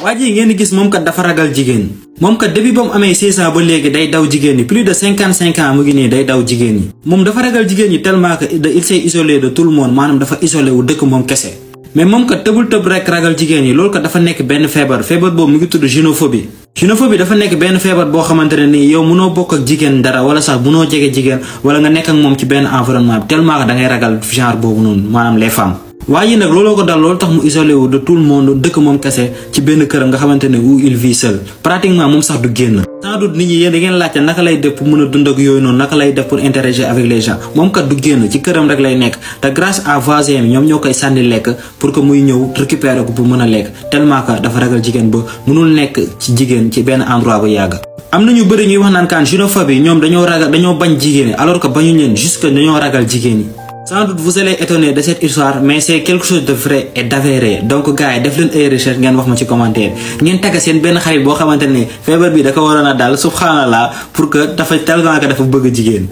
waa ji ngeen di gis moom kat dafa ragal jigéen moom kat depuis ba mu amee 16 ans ba léegi day daw jigéen ñi plus de 55 ans mu ngi nii day daw jigéen ñi moom dafa ragal jigéen ñi tellement que il s'est isolé de tout le monde maanaam dafa isolé wu dëkk moom kese. mais moom kat tëbul tëb rek ragal jigéen ñi loolu kat dafa nekk benn feebar boobu mu ngi tudd gynophobie. gynophobie dafa nekk benn feebar boo xamante ne nii yow mënoo bokk ak jigéen dara wala sax mënoo jege jigéen wala nga nekk ak moom ci benn environnement bi tellement que da ngay ragal genre boobu noonu maanaam les femmes. waaye nag looloo ko dal loolu tax mu isolé wu de tout le monde dëkk moom kese ci benn këram nga xamante ne où il vit seul pratiquement moom sax du génn. sans doute nit ñi yéen da ngeen laajte naka lay def pour mën a dund ak yooyu noonu naka lay def pour interagir avec les gens moom kat du génn ci këram rek lay nekk te grâce à voisin bi ñoom ñoo koy sànni lekk pour que muy ñëw récupérer ko pour mën a lekk tellement que dafa ragal jigéen ba mënul nekk ci jigéen ci benn endroit bu yàgg. am na ñu bëri ñuy wax naan kaan gynophobie ñoom dañoo bañ jigéen ñi alors que bañuñ leen juste que dañoo ragal jigéen ñi. Sans doute vous allez étonner de cette histoire mais c'est quelque chose de vrai et d'avéré donc gars yi def leen ay recherche ngeen wax ma ci commentaire ngeen tagga seen benn xarit boo xamante ne feebar bi da ko waroon a daal subhanallah pour que dafa tellement que dafa bëgg jigéen.